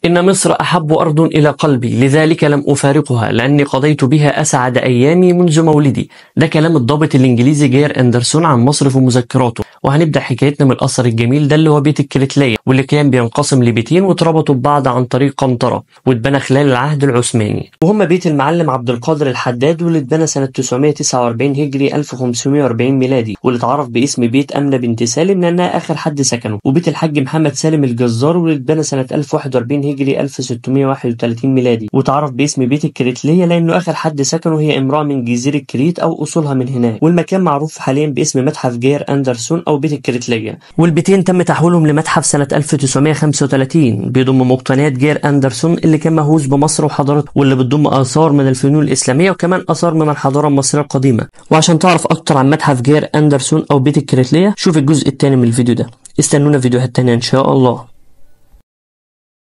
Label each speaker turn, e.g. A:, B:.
A: إن مصر أحب أرض إلى قلبي، لذلك لم أفارقها، لأني قضيت بها أسعد أيامي منذ مولدي. ده كلام الضابط الإنجليزي جير أندرسون عن مصر في مذكراته. وهنبدأ حكايتنا من الأثر الجميل ده اللي هو بيت الكريتلية، واللي كان بينقسم لبيتين واتربطوا ببعض عن طريق قنطرة، واتبنى خلال العهد العثماني، وهم بيت المعلم عبد القادر الحداد واللي اتبنى سنة 949 هجري 1540 ميلادي، واللي اتعرف باسم بيت أمنة بنت سالم لأنها آخر حد سكنه، وبيت الحاج محمد سالم الجزار واللي اتبنى سنة 1041 هجري 1631 ميلادي، واتعرف باسم بيت الكريتلية لأنه آخر حد سكنه هي امرأة من جزيرة كريت أو أصولها من هناك، والمكان معروف حاليا باسم متحف جير أندرسون أو بيت الكريتلية. والبيتين تم تحويلهم لمتحف سنة 1935 بيضم مقتنيات جير أندرسون اللي كان مهووس بمصر وحضارته، واللي بتضم آثار من الفنون الإسلامية وكمان آثار من الحضارة المصرية القديمة. وعشان تعرف أكتر عن متحف جير أندرسون أو بيت الكريتلية شوف الجزء الثاني من الفيديو ده. استنونا فيديوهات تانية إن شاء الله.